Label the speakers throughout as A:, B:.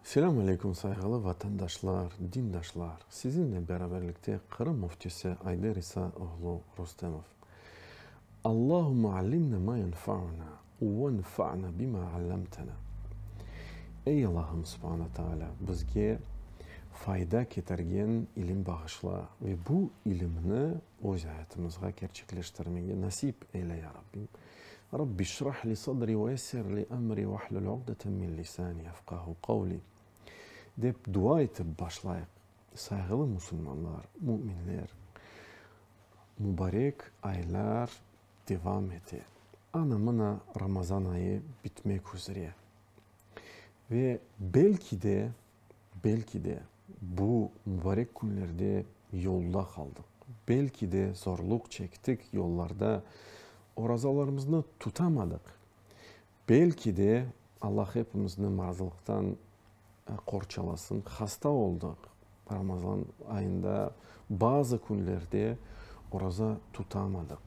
A: Selâm aleyküm, sayğılı vatandaşlar, dindaşlar! Siziñle beraberlikte Qırım Müftisi Ayder İsa oğlu Rustemov. Allahümme allimna ma yenfa'una venfa'na bima allamtana. Ey Allahım Subhana Taalâ, bizge fayda ketirgen ilim bağışla ve bu ilimni öz ayatımızğa kerçekleştirmege nasip eyle, ya Rabbim. Rabbi şrah li sadri ve yessir li emri vahlul uqdeten min lisani yefqahu qavli, dep dua etip başlayıq. Sayğılı musulmanlar, müminler, mubarek aylar devam ete. Ana-mına Ramazan ayı bitmek üzre. Ve belki de, belki de bu mubarek künlerde yolda qaldıq, belki de zorluq çektik yollarda, orazalarımıznı tutamadıq, belki de, Allah epimizni marazlıqtan qorçalasın, hasta oldıq, Ramazan ayında bazı künlerde oraza tutamadıq.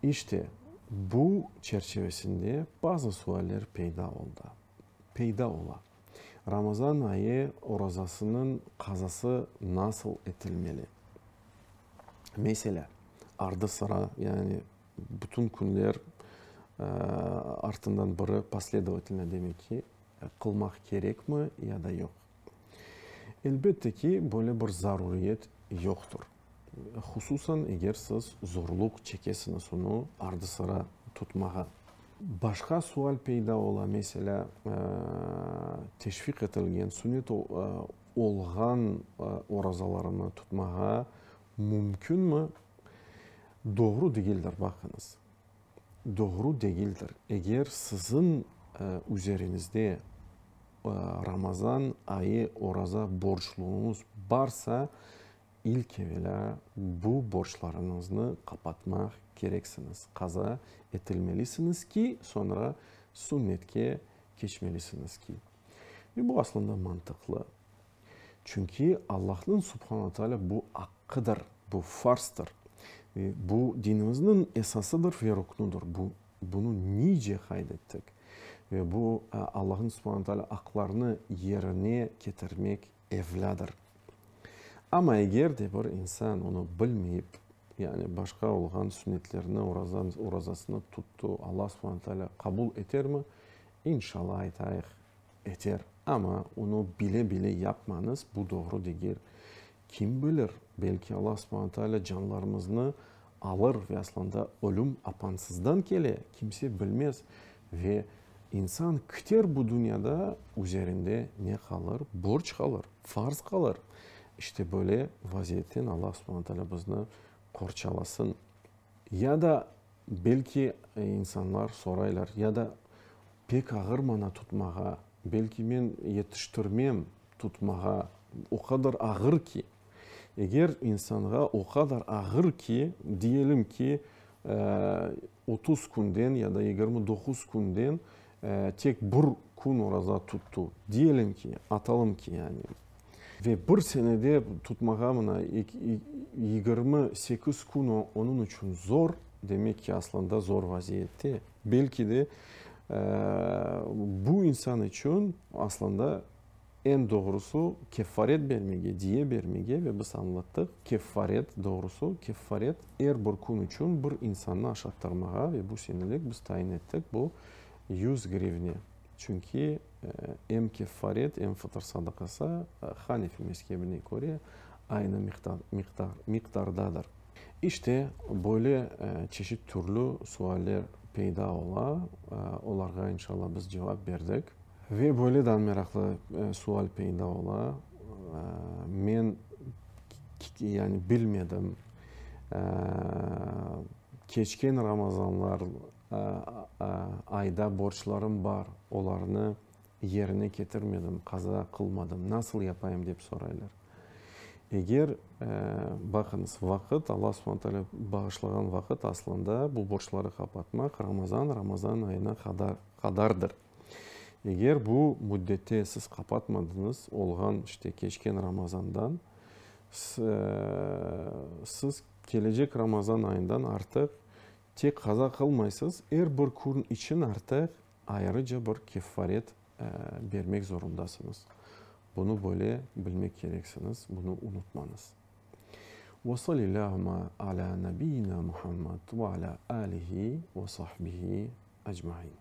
A: İşte, bu çerçevesinde bazı sualler peyda oldı, peyda ola. Ramazan ayı orazasınıñ qazası nasıl etilmeli? Meselâ, ardı-sıra, yani bütün künler artından biri, posledovatelno demek ki, qılmaq kerekmi ya da yoq? Elbette ki, böyle bir zaruriyet yoqtır. Hususan, eger siz zorluq çekesiñiz onı ardı-sıra tutmağa. Başqa sual peyda ola, meselâ, teşviq etilgen, sünnet olğan orazalarını tutmağa mümkünmi? Doğru degildir, baqıñız. Doğru degildir. Eger siziñ üzeriñizde Ramazan ayı oraza borcluğıñız barsa, ilk evelâ bu borclarıñıznı qapatmaq kereksiñiz, qaza etilmelisiñiz ki, soñra sünnetke keçmelisiñiz ki. Ve bu aslında mantıqlı. Çünki Allahnıñ subhana taalâ bu aqqıdır, bu farzdır. Ve bu dinimizniñ esasıdır ve ruknudır. Bu, bunı nice qayd ettik. Ve bu Allahnıñ subhana taalâ aqlarını yerine ketirmek evlâdır. Amma eger de bir insan onı bilmeyip, yani başqa olğan sünnetlerni, orazasını tuttı, Allah subhana taalâ qabul etermi? İnşallah aytayıq, Eter, amma onı bile-bile yapmañız, bu doğru degil. Kim bilir, belki Allah subhane taalâ canlarımıznı alır ve aslında ölüm apansızdan kele, kimse bilmez ve insan kiter bu dünyada, üzerinde ne qalır? Borc qalır, farz qalır. İşte böyle vaziyetten Allah subhane taalâ bizni qorçalasın. Ya da Belki insanlar soraylar, ya da pek ağır mana tutmağa, belki men yetiştirmem tutmağa, o qadar ağır ki. Eger insanğa o qadar ağır ki, diyelim ki, 30 künden ya da 29 künden tek bir kün oraza tuttı, diyelim ki, atalım ki, yani. Ve bir senede tutmağa mına 28 kün onıñ içün zor, demek ki, aslında zor vaziyette. Belki de, bu insan içün aslında eñ doğrusı keffaret bermege, diye bermege, ve biz añlattıq, keffaret, doğrusı, keffaret er bir kün içün bir insannı aşattırmağa, ve bu senelik biz tayin ettik, bu 100 grivne. Çünki em keffaret, em fıtır sadaqası Hanefi mezhebine köre aynı miqdardadır. İşte, böyle çeşit türlü sualler peyda ola, olarğa inşallah biz cevap berdik. Ve böyle daa meraqlı sual peyda ola, men yani bilmedim, keçken Ramazanlar Ayda borclarım bar, olarnı yerine ketirmedim, qaza qılmadım, nasıl yapayım, dep soraylar. Eger, baqıñız, vaqıt, Alla subhane taalâ bağışlağan vaqıt, aslında bu borcları qapatmaq Ramazan, Ramazan ayına qadardır. Eger bu müddette siz qapatmadıñız, olğan, işte, keçken Ramazandan, siz kelecek Ramazan ayından artıq Tek qaza qılmaysız, er bir kün içün artıq ayrıca bir keffaret bermek zorundasıñız. Bunı böyle bilmek kereksiñiz, bunı unutmañız. Ve salillâhümme alâ nebiyyina Muhammed ve alâ âlihi ve sahbihi ecmaîn.